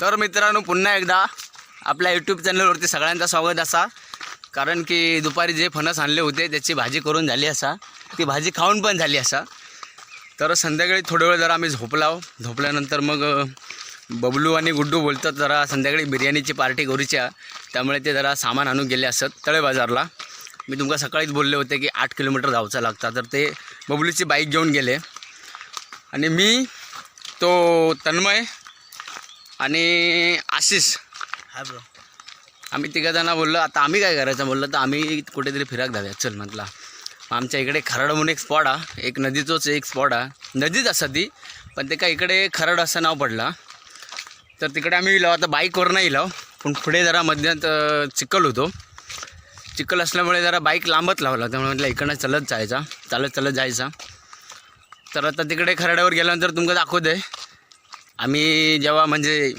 तर मित्रांनो, पुन्हा एकदा आपल्या यूट्यूब चॅनलवरती सगळ्यांचं स्वागत असा. कारण की दुपारी जे फणस आणले होते त्याची भाजी करून झाली असा, ती भाजी खाऊन पण झाली असा. तर संध्याकाळी थोडं वेळ जरा आम्ही झोपलाव. झोपल्यानंतर मग बबलू आणि गुड्डू बोलतात, जरा संध्याकाळी बिर्याणीची पार्टी करूच्या. त्यामुळे ते जरा सामान आणून गेले असत तळे बाजारला. मी तुमका सकाळीच बोलले होते की 8 किलोमीटर धावचा लागता. तर ते बबलूची बाईक घेऊन गेले आणि मी, तो तन्मय आणि आशिष हा ब्रो. आम्ही तिघं बोललो, आता आम्ही काय करायचं बोललं, तर आम्ही कुठेतरी फिराक जाऊया चल म्हटला. आमच्या इकडे खरड म्हणून एक स्पॉट हा, एक नदीचोच एक स्पॉट हा. नदीच असा ती, पण ते काय इकडे खरड असं नाव पडला. तर तिकडे आम्ही इलो. आता बाईकवर नाही इलो, पण पुढे जरा मध्यात चिखल होतो. चिखल असल्यामुळे जरा बाईक लांबच लावला. त्यामुळे म्हटलं इकडनं चालत जायचा, चालत चालत जायचा. तर आता तिकडे खराड्यावर गेल्यानंतर तुमका दाखवते. आम्ही जेव्हा म्हणजे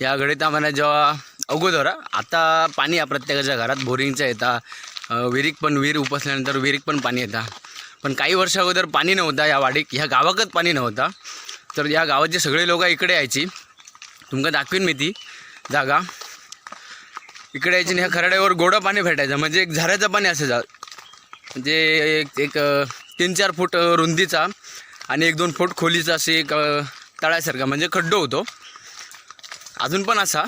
या गणितामध्ये जेव्हा अगोदर, आता पाणी या प्रत्येकाच्या घरात बोरिंगचं येतं, विहिरीक पण, विहीर उपसल्यानंतर विहिरीक पण पाणी येतं. पण काही वर्ष अगोदर पाणी नव्हतं या वाडीक, ह्या गावाकच पाणी नव्हतं. तर या गावाचे सगळे लोक इकडे यायची. तुमका दाखवीन मी ती जागा. इकडे यायची आणि ह्या खराड्यावर गोडं पाणी भेटायचं, म्हणजे एक झऱ्याचं पाणी असायचं. म्हणजे एक एक 3-4 फूट रुंदीचा आणि 1-2 फूट खोलीचा अशी एक तळ्यासारखा म्हणजे खड्डो होतो. अजून पण असा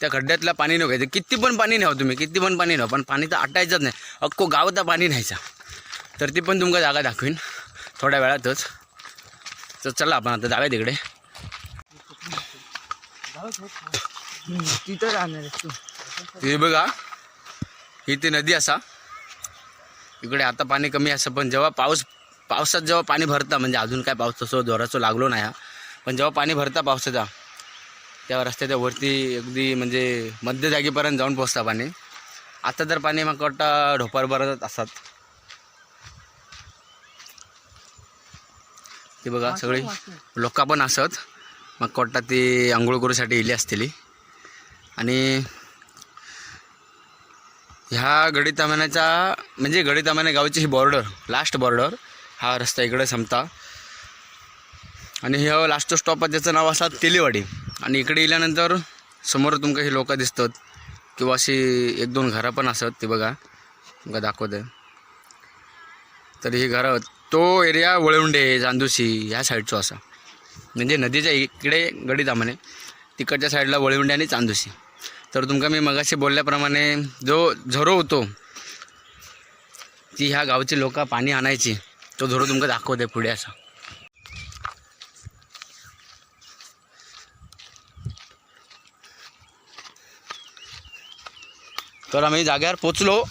त्या खड्ड्यातलं पाणी नव्हायचं. किती पण पाणी न्यावं तुम्ही, किती पण पाणी न्यावं, पण पाणी तर आटायचंच नाही. अक्को गावता पाणी न्यायचा. तर ती पण तुमका जागा दाखवीन थोड्या वेळातच. तर चला, आपण आता जाऊया तिकडे. तिथं राहणार आहेस तू? हे बघा, ही ती नदी असा. इकडे आता पाणी कमी असं, पण जेव्हा पावसात जेव्हा पाणी भरतं, म्हणजे अजून काय पाऊस तसं जोराचं लागलो नाही हा, पण जेव्हा पाणी भरता पावसाचा, तेव्हा रस्त्याच्या वरती अगदी म्हणजे मध्य जागेपर्यंत जाऊन पोचता पाणी. आता तर पाणी म्हाका वाटतं ढोपारभरच असतात. ते बघा, सगळी लोक पण असत. मग वाटतं ती आंघोळ करूसाठी इली असतील. आणि ह्या गडीतामान्याचा म्हणजे गडीतामाने गावची ही बॉर्डर, लास्ट बॉर्डर. हा रस्ता इकडे संपता आणि हे लास्ट स्टॉप आहे, त्याचं नाव असा तेलीवाडी. आणि इकडे इल्यानंतर समोर तुमका ही लोकं दिसतात किंवा अशी एक दोन घरं पण असत. ते बघा, तुमका दाखवते. तर ही घरं, तो एरिया वळवंडे, चांदुसी ह्या साईडचो असा. म्हणजे नदीच्या इकडे गडीतामाने, तिकडच्या साईडला वळवंडे आणि चांदुसी. तर तुमका मी मगाशी बोलल्याप्रमाणे जो झरो होतो, ती ह्या गावची लोक पाणी आणायची, तो झरो तुमका दाखवते पुढे असा. तर आम्ही जाग्यावर पोचलो.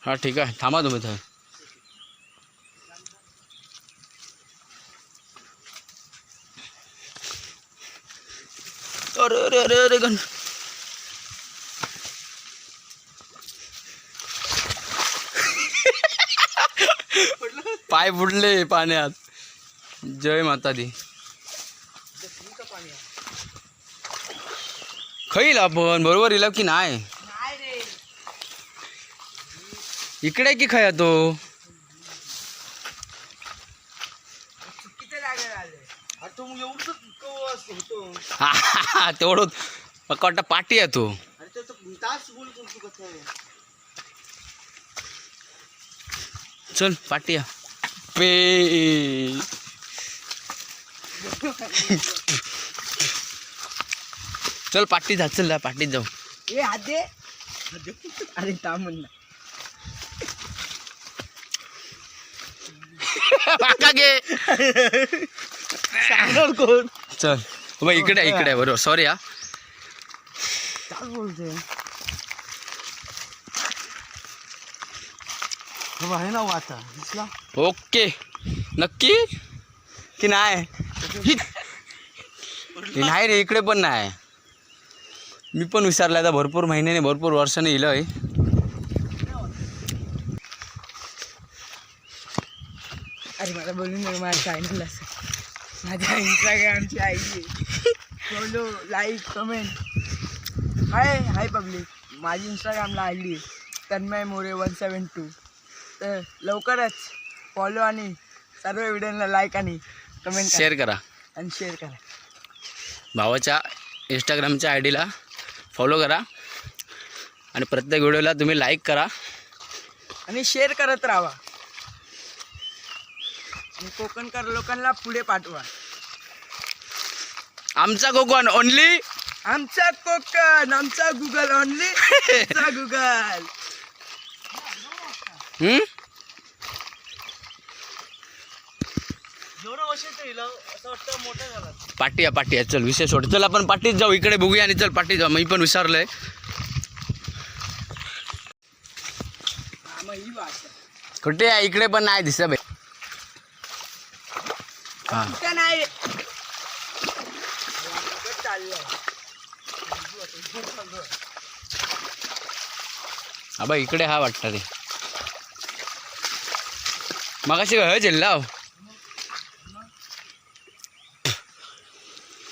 हां, ठीक आहे, थांबा तुम्ही थंय. अरे अरे अरे अरे, गण पाय बुडले पाण्यात. जय माता दी. खईल आपण बरोबर इला की नाही? इकडे की खया तो? चुकीच्या जागेवर आले. अरे तो मग एवढं होतो. हा, तेवढं मग वाटतं पाटी आहे तो. अरे त्याचं तास बोल तू कसं आहे. चल, पाटी आहे पे. चल, पाटी जा, चल जा, पाटीत जाऊ. ए, हात दे. अरे थांब म्हणलं. माका घे. सांगणार कोण? चल बाई, इकडे आहे, इकडे आहे, बरोबर. सॉरी हा. काय बोलतोय? हो, आहे ना वाचा दिसला. ओके, नक्की की नाही? नाही रे, इकडे पण नाही. मी पण विसरला आता. भरपूर महिन्याने, भरपूर वर्षाने इलं आहे. अरे मला बोलून नको, माझ्या चॅनल असं, माझ्या इंस्टाग्रामची I D follow, like, comment. Hi hi public. माझी इंस्टाग्रामला I D Tanmay More 172. तर लवकरच फॉलो आणि सर्व व्हिडिओला लाईक आणि कमेंट करा शेअर करा. आणि शेअर करा. भावाच्या इंस्टाग्रामच्या आयडीला फॉलो करा आणि प्रत्येक व्हिडिओला तुम्ही लाईक करा. आणि शेअर करत राहा आणि कोकणकर लोकांना पुढे पाठवा. आमचा कोकण ओनली. आमचा कोकण, आमचा गुगल, ओनली आमचा गुगल. एवढं वर्ष येईल असं वाटतं मोठा झाला. पाटी आहे, पाटी आहे. चल विषय सोड, चल आपण पाटीत जाऊ. इकडे बघूया आणि चल पाटीत जाऊ. मी पण विसरलोय. हा, मग ही भाषा. कुठे आहे? इकडे पण नाही दिसत बाई. हा. कुठं नाही चाललंय. हा बा, इकडे हा वाटतं रे. मगाशी काय जिल्हा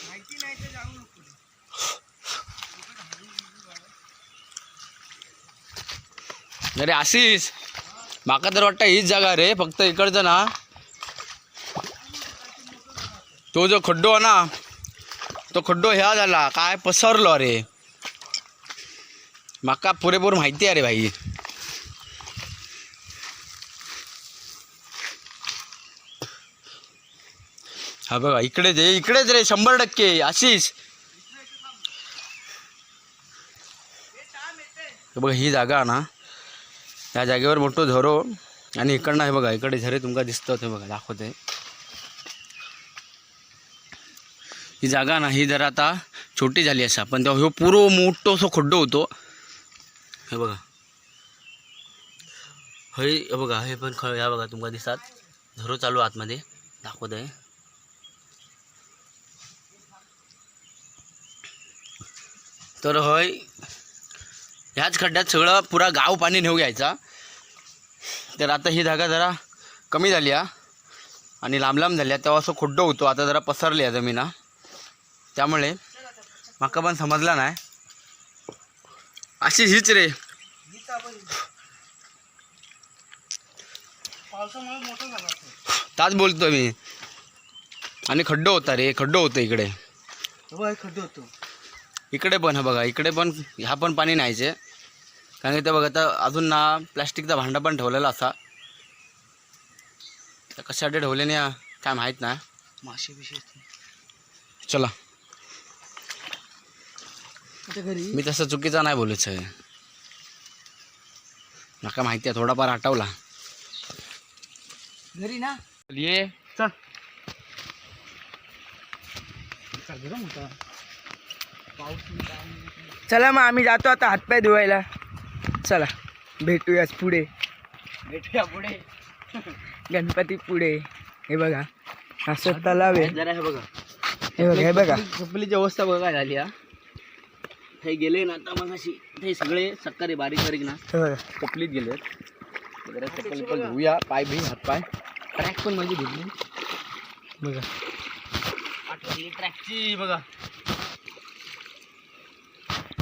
माहिती नाही तर जाऊ नको. अरे आशिष, माका तर वाटतं हीच जागा रे. फक्त इकडचं ना तो जो खड्डो आहे ना, तो खड्डो ह्या झाला काय पसरलो. अरे माका पुरेपूर माहिती आहे रे भाई. हा बघा, इकडेच आहे, इकडेच रे 100% आशिष. हे बघा, ही जागा ना, या जागेवर मोठं झरो आणि इकडनं हे बघा, इकडे झरे तुमका दिसतं ते बघा, दाखवते. ही जागा ना, ही जरा आता छोटी झाली असा, पण तेव्हा ह्यो पुरो मोठो असो खड्डो होतो. हे बघा, हे हे बघा, हे पण ह्या बघा तुमका दिसतात झरो चालू आतमध्ये, दाखवत आहे. तर हय ह्याच खड्ड्यात सगळं पुरा गाव पाणी नेऊ घ्यायचा. तर आता ही जागा जरा कमी झाली हा आणि लांब लांब झाली आहे. तेव्हा असं खड्डो होतो, आता जरा पसरली आहे जमीन हा. त्यामुळे माका पण समजला नाही. अशी हीच रे. पावसामुळे मोठा झाला असेल. ताच बोलतो मी. आणि खड्डो होता रे, खड्डो होतो इकडे. हे बघ, हे खड्डे होतो. इकडे पण हा बघा, इकडे पण ह्या पण पाणी न्यायचे. कारण की ते बघा, आता अजून ना प्लॅस्टिकचा भांडा पण ठेवलेला असा. तर कशासाठी ठेवले नाही हा, काय माहीत नाही. मासे बिशे असतील. चला. आता घरी. मी तसं चुकीचा नाही बोलूच आहे. नका माहिती आहे, थोडाफार आठवला. घरी ना. ये. चल चल गरम होता. चला मग आम्ही जातो आता हातपाय धुवायला. चला भेटूयाच पुढे. भेटूया पुढे. गणपती पुढे. हे बघा, असं तलाव आहे. जरा हे बघा. हे बघा, हे बघा. चपलीची अवस्था बघा काय झाली हा. हे गेले ना आता मग अशी ते सगळे सक्कारे बारीक बारीक ना हे बघा. चपलीत गेले. जरा चप्पल पण धुवूया, पाय भी, हात पाय. ट्रॅक पण माझी भिजली. बघा. आठवली ट्रॅकची बघा.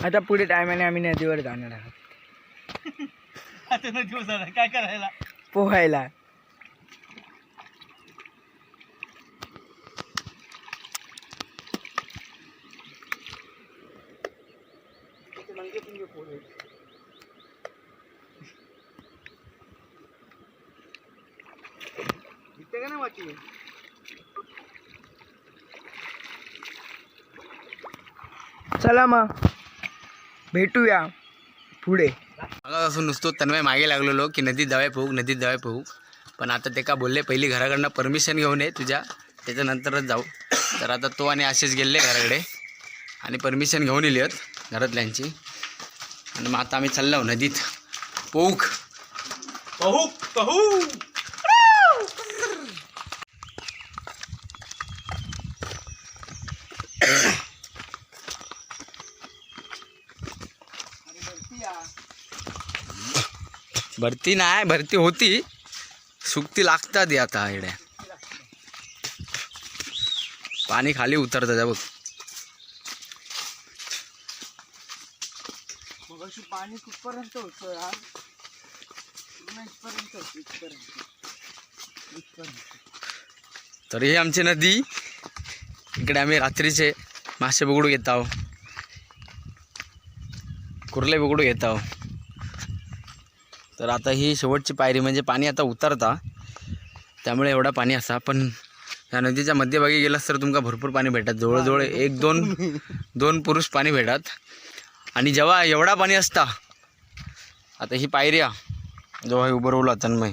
आता पुढे टायमाने आम्ही नदीवर जाणार आहोत. आता नदीवर जाणार काय करायला? पोहायला. दिसते का नाही माती? चला मग भेटूया पुढे. असून नुसतो तन्मय मागे लागलेलो की नदीत जाऊया पोहू, नदीत जाऊया पोहू. पण आता ते का बोलले, पहिली घराकडनं परमिशन घेऊन ये तुझ्या, त्याच्यानंतरच जाऊ. तर आता तो आणि आशिष गेले घराकडे आणि परमिशन घेऊन येली आहेत घरातल्यांची. आणि मग आता आम्ही चाललो नदीत पोहूक. कहू कहू. भरती नाही, भरती होती, सुकती लागतात ही आता इकडे. पाणी खाली उतरतं त्या बघ. वर्षी पाणी कुठपर्यंत होतं यार? पूर्ण इथपर्यंत होतं, इथपर्यंत इथपर्यंत. तर ही आमची नदी. इकडे आम्ही रात्रीचे मासे पकडू घेत आहो, कुर्ले पकडू घेत आहो. तर आता ही शेवटची पायरी, म्हणजे पाणी आता उतरता, त्यामुळे एवढा पाणी असा. पण या नदीच्या मध्यभागी गेलास तर तुमका भरपूर पाणी भेटत, जवळजवळ एक दोन दोन पुरुष पाणी भेटत. आणि जेव्हा एवढा पाणी असता, आता ही पायरी आहे, जेव्हा हे उभं राहिलो तन्मय,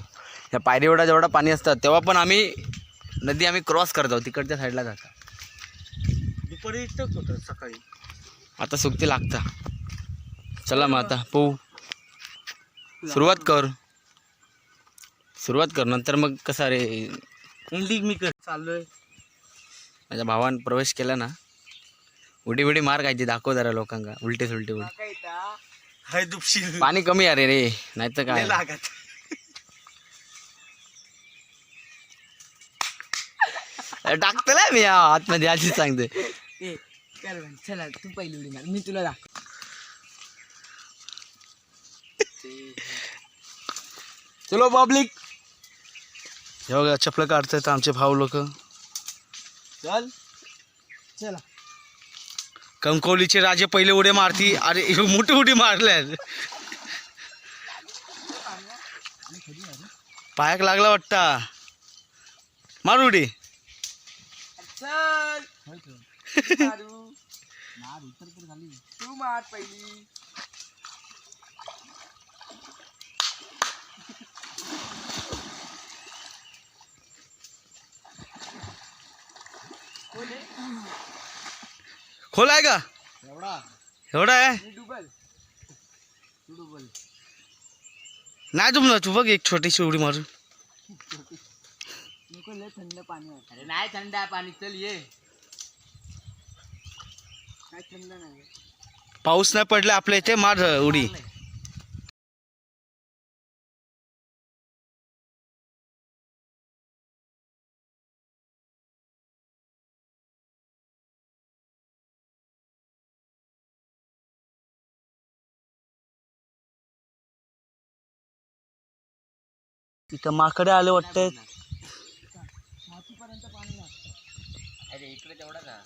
या पायरी एवढा जेवढा पाणी असतं तेव्हा पण आम्ही नदी आम्ही क्रॉस करतो, तिकडच्या साईडला जातो. दुपारी इथंच होतं, सकाळी. आता सुक्ती लागता. चला मग आता पोहू. सुरुवात कर, सुरुवात कर, नंतर मग कसा रे. एंडिंग मी कर चाललोय. माझ्या भावान प्रवेश केला ना, उडी उडी मार काय ती दाखव जरा लोकांका, उलटे सुलटे उडी. काय इथं? हाय दुपशील. पाणी कमी अरे रे, नाही तर काय. लय लागत. टाकतला मी या आतमध्ये, आधीच सांगते. ए कर बंद. चला, तू पहिली उडी मार, मी तुला दाखव. चलो पब्लिक. हे बघा, चपलं काढतायत आमचे भाऊ लोक. चल. चला. कंकोलीचे राजे पहिले उड्या मारती. अरे, ह्यो मोठी उडी मारल्या, पायाक लागला वाटता. मार उडी. चल, मारू. तू मार पहिली. कोण आहे? खोल आहे का? एवढा. एवढा आहे. मी डुबल, तू डुबल. नाही तुमला, तू बघ एक छोटीशी उडी मारून. नको, लय थंड पाणी आहे. अरे नाही, थंड आहे पाणी, चल ये. काय थंड नाही. पाऊस नाही पडला आपल्या इथे, मार उडी. इथं माकडे आले वाटते. छातीपर्यंत पाणी लागतं. अरे इकडे तेवढा का?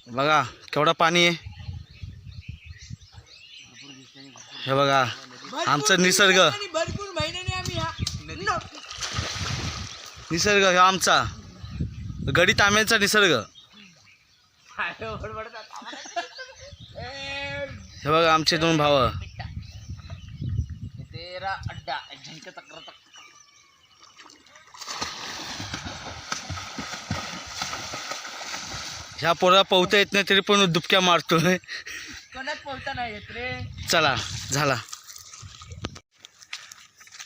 बघा केवढा पाणी आहे. हे बघा आमचा निसर्ग. आणि भरपूर महिन्याने आम्ही ह्या निसर्ग ह्यो आमचा गडी तांब्यांचा निसर्ग. हे बघा आमचे दोन भाव. तेरा अड्डा झंक चक्र चक्र. ह्या पोराला पोहता येत नाही तरी पण दुबक्या मारतोय. कोणाच पोहता नाही येत रे. चला, झाला.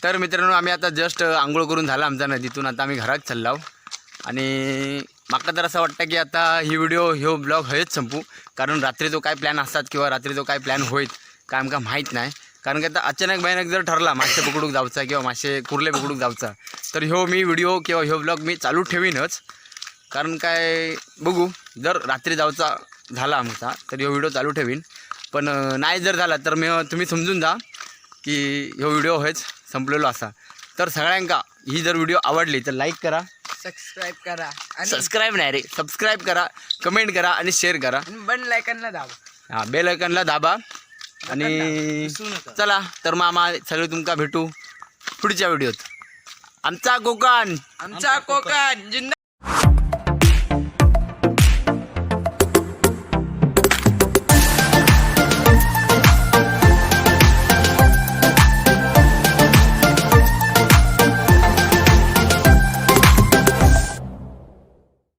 तर मित्रांनो, आम्ही आता जस्ट आंघोळ करून झाला आमचा नदीतून. आता आम्ही घरात चाललो आणि माका तर असं वाटतं की आता ही व्हिडिओ, ह्यो ब्लॉग हयच संपू, कारण रात्री जो काय प्लॅन असतात किंवा रात्री जो काय प्लॅन होईल काय आमका माहीत नाही. कारण की आता अचानक भयानक जर ठरला मासे पकडूक जायचा किंवा मासे कुर्ले पकडूक जायचा, तर ह्यो मी व्हिडिओ किंवा ह्यो ब्लॉग मी चालू ठेवीनच. कारण काय बघू, जर रात्री जायचा झाला आमचा तर ह्यो व्हिडिओ चालू ठेवीन, पण नाही जर झाला तर मी तुम्ही समजून जा की ह्यो व्हिडिओ हेच संपलेलो असा. तर सगळ्यांका ही जर व्हिडिओ आवडली तर लाईक करा, सबस्क्राईब करा आणि सबस्क्राईब नाही रे, सबस्क्राईब करा, कमेंट करा आणि शेअर करा. आणि बन लायकनला दाबा. हां, बेल आयकॉनला दाबा. आणि चला तर मामा सगळे तुमका भेटू पुढच्या व्हिडिओत. आमचा कोकण. आमचा कोकण जिंदा.